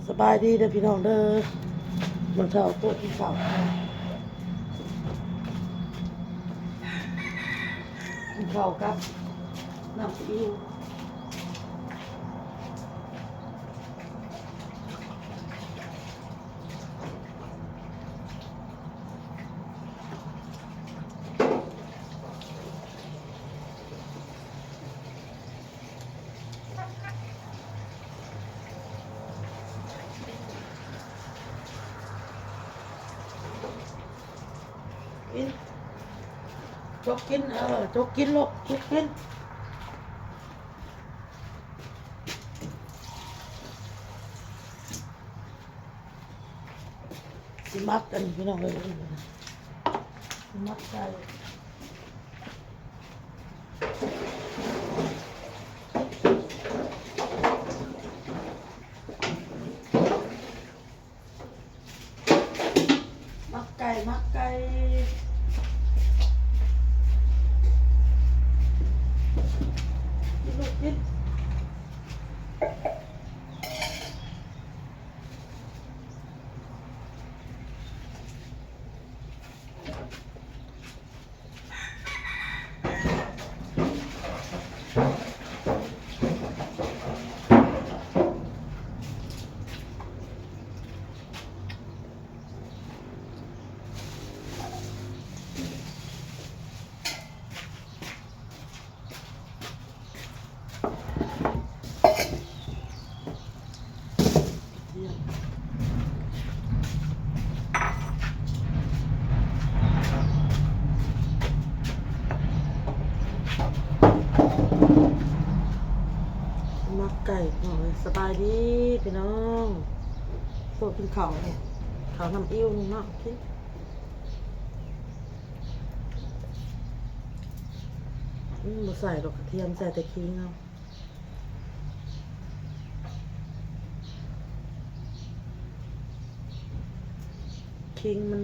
ສະບາຍດີເດີພີ່ນ້ອງເດີ ເບິ່ງເຖົ້າໂຕະກິນເຂົ້າ ກິນເຂົ້າກັບນ້ຳຊີອິ້ວ. ກິນ ຈົກກິນ ເອີ ຈົກກິນລູກ ຈົກກິນ. ຊິໝັກອັນນີ້ພີ່ນ້ອງເອີຍ ໝັກໄກ່ ໝັກໄກ່ ໝັກໄກ່ ກິນລູກກິນ. ໝັກໄກ່ພີ່ນ້ອງເອີຍ ສະບາຍດີພີ່ນ້ອງ ໂຕະກິນເຂົ້າ ເຂົ້ານ້ຳອີ່ວນີ້ເນາະ ກິນ. ອືມ ບໍ່ໃສ່ດອກກະທຽມ ໃສ່ແຕ່ຂີງເອົາ ຂີງມັນ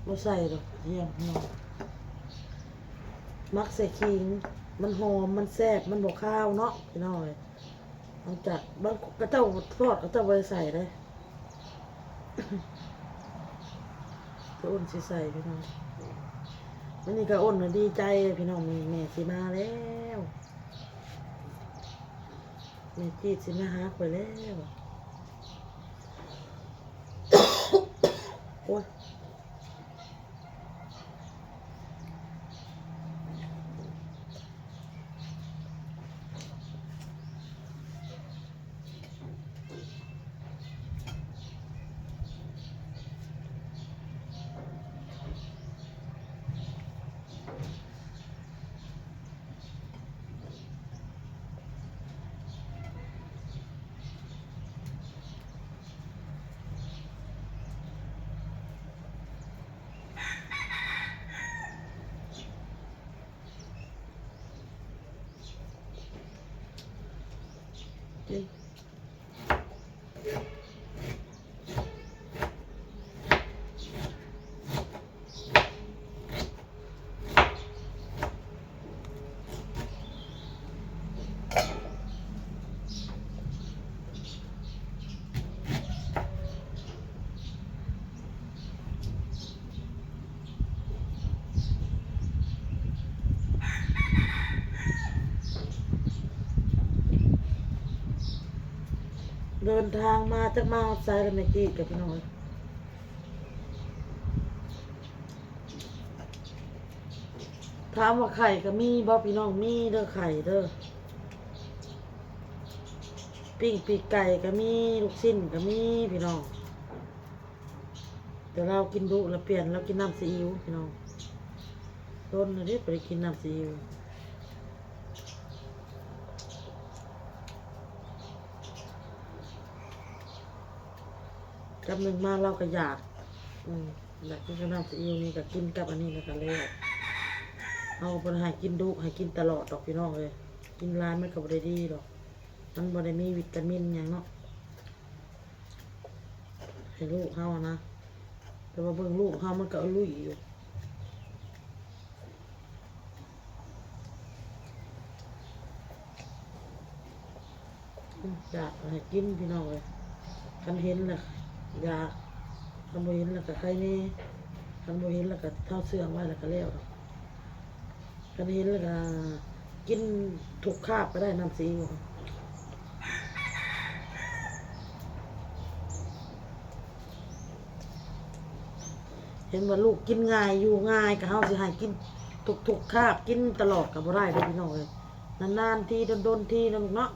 ບໍ່ໃສ່ດອກກະທຽມເນາະ ມັກໃສ່ຂີງ ມັນຫອມ ມັນແຊບ ມັນບໍ່ຄາວເນາະ ພີ່ນ້ອງເອີຍ. ຫຼັງຈາກບາງ ເຂົາເຈົ້າທອດ ເຂົາເຈົ້າບໍ່ໄດ້ໃສ່ເດ້ ແຕ່ອຸ່ນຊິໃສ່ພີ່ນ້ອງ. ມື້ນີ້ກະອຸ່ນນະດີໃຈພີ່ນ້ອງ ແມ່ຊິມາແລ້ວ ແມ່ຈີດຊິມາຫາຂ້ອຍແລ້ວ ໂອ້ຍ. ເດີນທາງມາ ຈັກມາຮອດໃສແລ້ວ ແມ່ຈີດກັບພີ່ນ້ອງເອີຍ. ຖາມວ່າໄຂ່ກະມີບໍ່ພີ່ນ້ອງ? ມີເດີ ໄຂ່ເດີ ປີ້ງປີກໄກ່ກະມີ ລູກຊີ້ນກະມີພີ່ນ້ອງ. ແຕ່ລາວກິນດຸ ລາວປ່ຽນ ລາວກິນນ້ຳຊີອິ້ວພີ່ນ້ອງ. ດົນແລ້ວເດ້ບໍ່ໄດ້ກິນນ້ຳຊີອິ້ວ. ກັບໜຶ່ງມາລາວກະຢາກ ອືມ ຢາກກິນກັບນ້ຳຊີອິ້ວນີ້ ກະກິນກັບອັນນີ້ແລ້ວກະແລ້ວ. ເຮົາກະບໍ່ໄດ້ໃຫ້ກິນດຸ ໃຫ້ກິນຕະຫຼອດດອກພີ່ນ້ອງເອີຍ. ກິນຫຼາຍມັນກະບໍ່ໄດ້ດີດອກ ມັນບໍ່ໄດ້ມີວິຕາມິນຫຍັງເນາະ. ໃຫ້ລູກເຮົານະ ແຕ່ວ່າເບິ່ງລູກເຮົາມັນກະອະລຸຍຢູ່. ຢາກໃຫ້ກິນພີ່ນ້ອງເອີຍ. ຄັນເຫັນລະຢາກ ຄັນບໍ່ເຫັນລະກະໄຄແນ່ ຄັນບໍ່ເຫັນລະກະເທົາເຊື່ອງໄວ້ລະກະແລ້ວດອກ. ຄັນເຫັນລະກະກິນທຸກຄາບກະໄດ້ ນ້ຳສີ. ເຫັນວ່າລູກກິນງ່າຍຢູ່ງ່າຍ ກະເຮົາຊິໃຫ້ກິນທຸກໆຄາບ ກິນຕະຫຼອດກະບໍ່ໄດ້ເດ້ພີ່ນ້ອງເອີຍ. ນານໆທີ ດົນໆທີນະລູກເນາະ.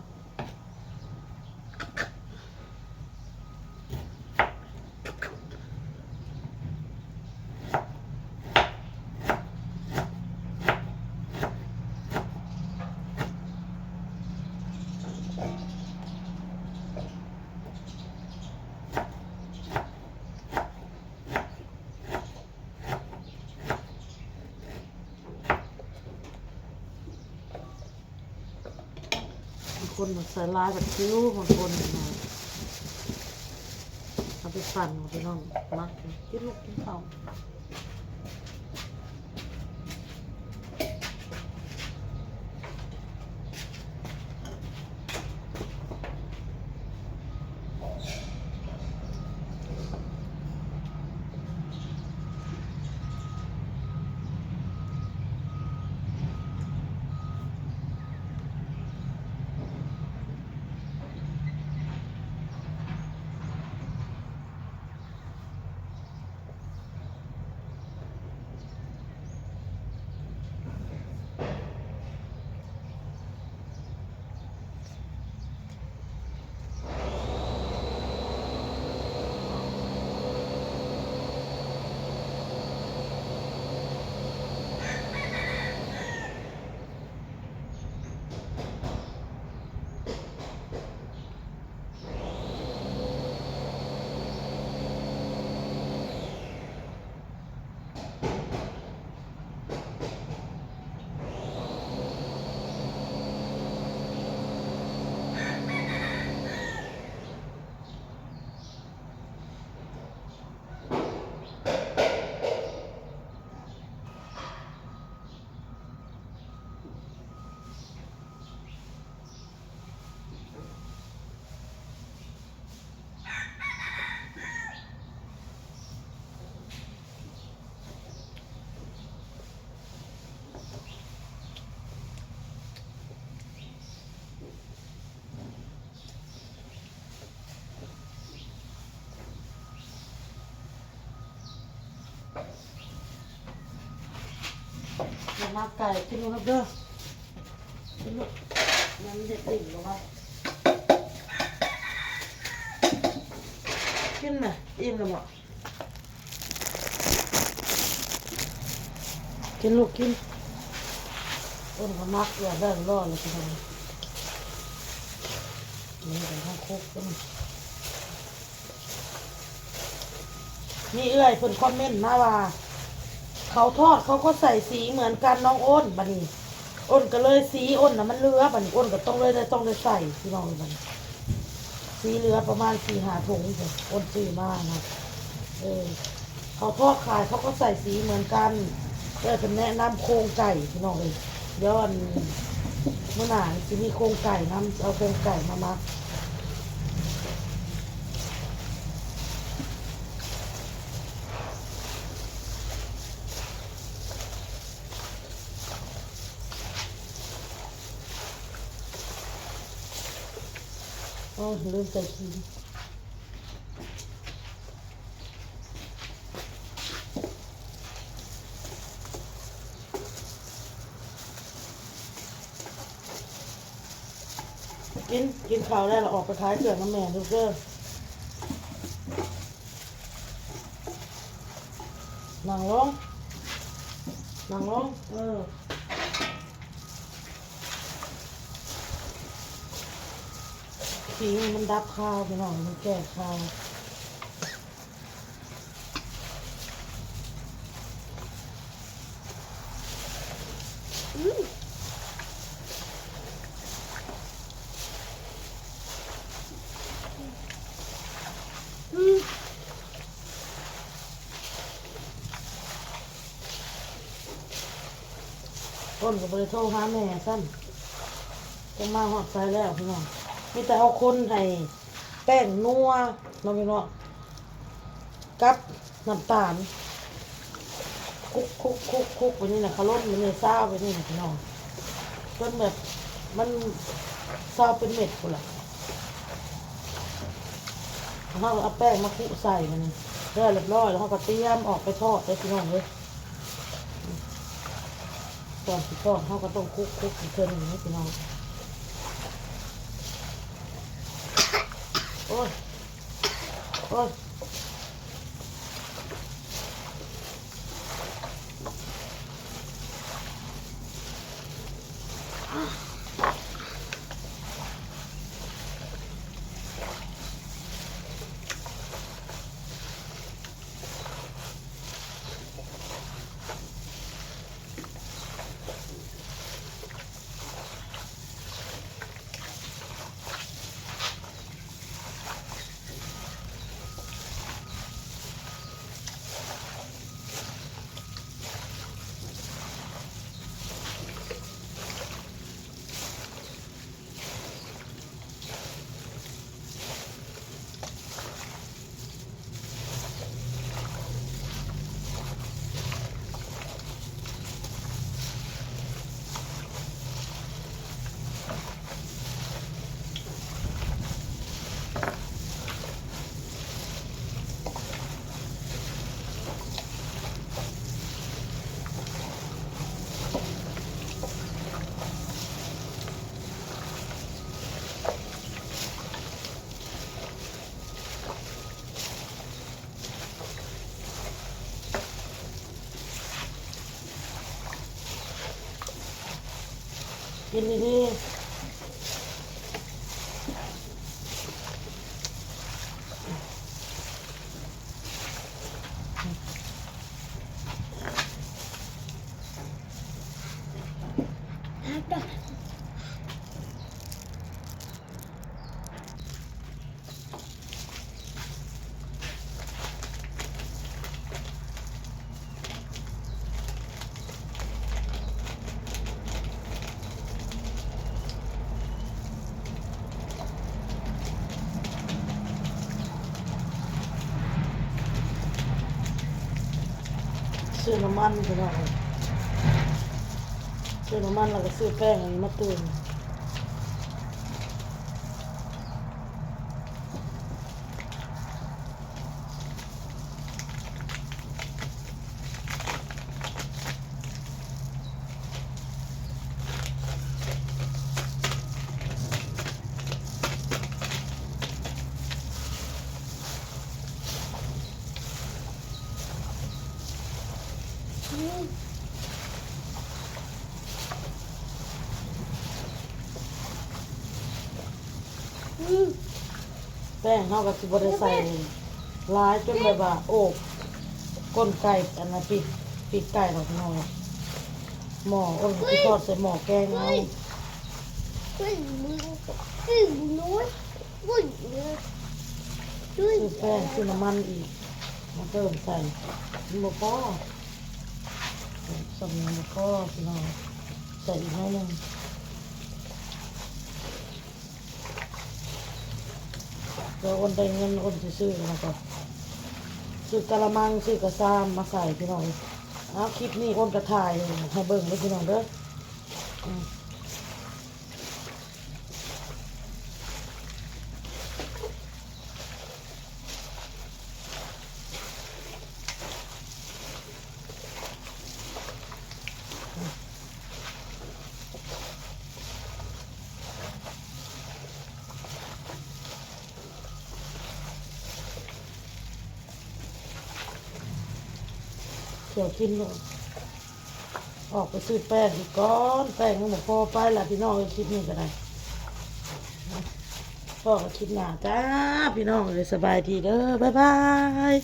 ບາງຄົນມັກໃສ່ຫຼາຍບັດຫິວ ບາງຄົນນະ ເອົາໄປປັ່ນ ພີ່ນ້ອງ ມັກກິນລູກກິນເຕົ້າ. ຢ່າມາໃກ້ ກິນລູກເດີ ກິນລູກ. ມັນເຮັດອີ່ມບໍ່ວະ? ກິນແມະ ອີ່ມແລ້ວບໍ່? ກິນລູກກິນ. ອ້ນກະມັກ ຢາກໄດ້ກໍລໍແລ້ວ ພີ່ນ້ອງ. ນີ້ເປັນທາງຄົກຕົວນີ້. ມີເອື້ອຍເພິ່ນຄອມເມັນມາວ່າ ເຂົາທອດເຂົາກໍໃສ່ສີເໝືອນກັນນ້ອງອ້ນ. ບາດນີ້ອ້ນກໍເລີຍ ສີອ້ນນະມັນເຫຼືອ ບາດນີ້ອ້ນກໍຕ້ອງເລີຍ ຕ້ອງໄດ້ໃສ່ ພີ່ນ້ອງເອີຍ. ບາດນີ້ສີເຫຼືອປະມານສີ່ຫ້າຖົງພຸ້ນ ອ້ນຊື້ມານະ. ເອີ ເຂົາທອດຂາຍເຂົາກໍໃສ່ສີເໝືອນກັນ. ເອື້ອຍເພິ່ນແນະນຳໂຄງໄກ່ ພີ່ນ້ອງເອີຍ. ດຽວອັນ ມື້ໜ້າຊິມີໂຄງໄກ່ນຳ ຊິເອົາໂຄງໄກ່ມາໝັກ. ໂອ້ ລືມໃສ່ຂີງ. ກິນ ກິນເຂົ້າແລ້ວລະອອກໄປຂາຍເຄື່ອງນຳແມ່ລູກເດີ. ນັ່ງລົງ ນັ່ງລົງ ເອີ. ຂີງມັນດັບຄາວ ພີ່ນ້ອງ ມັນແກ້ຄາວ. ອ້ນກໍບໍ່ໄດ້ໂທຫາແມ່ຊ້ຳ ຈັກມາຮອດໃສແລ້ວ ພີ່ນ້ອງ. ມີແຕ່ເຮົາຄົນໃຫ້ແປ້ງນົວເນາະພີ່ນ້ອງ ກັບນ້ຳຕານ ຄຸກໆໆໆ ບາດນີ້ນະ ຄະລົນບາດນີ້ ຊາວບາດນີ້ນະພີ່ນ້ອງ ຈົນແບບມັນຊາວເປັນເມັດພຸ້ນລະ. ເຮົາເອົາແປ້ງມາຄຸໃສ່ບາດນີ້ ແລ້ວຮຽບຮ້ອຍ ແລ້ວເຮົາກໍຕຽມອອກໄປທອດເດີພີ່ນ້ອງເອີຍ. ກ່ອນຊິທອດເຮົາກໍຕ້ອງຄຸກໆອີກເທື່ອໜຶ່ງເດີພີ່ນ້ອງ. ໂອ້ຍ ໂອ້ຍ. ກິນດີໆ. ຊື້ນ້ຳມັນພີ່ນ້ອງ ຊື້ນ້ຳມັນ ແລ້ວກໍຊື້ແປ້ງອັນນີ້ມາຕື່ມ. ແປ້ງເຮົາກໍຊິບໍ່ໄດ້ໃສ່ຫຼາຍ ຈົນແບບວ່າໂອບກົ້ນໄກ່ ອັນນັ້ນ ປີກ ປີກໄກ່ດອກພີ່ນ້ອງ. ໝໍ້ ໂອ້ຍ ຊິທອດໃສ່ໝໍ້ແກງເອົາ. ຊື້ແປ້ງ ຊື້ນ້ຳມັນອີກ ມາເຕີມໃສ່ ມັນບໍ່ພໍ ສ່ຳນີ້ບໍ່ພໍພີ່ນ້ອງ ໃສ່ອີກໜ້ອຍໜຶ່ງ. ແລ້ວອ້ນໄດ້ເງິນ ອ້ນຊິຊື້ ແລ້ວກໍຊື້ກະລະມັງ ຊື້ກະຊາມມາໃສ່ພີ່ນ້ອງ. ເອົາ ຄລິບນີ້ອ້ນກໍຖ່າຍໃຫ້ເບິ່ງເດີພີ່ນ້ອງເດີ. ອືມ. ເຂົ້າກິນເນາະ. ອອກໄປຊື້ແປ້ງອີກກ່ອນ ແປ້ງຍັງບໍ່ພໍ ໄປລະພີ່ນ້ອງເອີຍ ຄລິບນີ້ກໍໄດ້ ພໍ້ກັນຄລິບໜ້າຈ້າ ພີ່ນ້ອງເອີຍ ສະບາຍດີເດີ ບາຍບາຍ.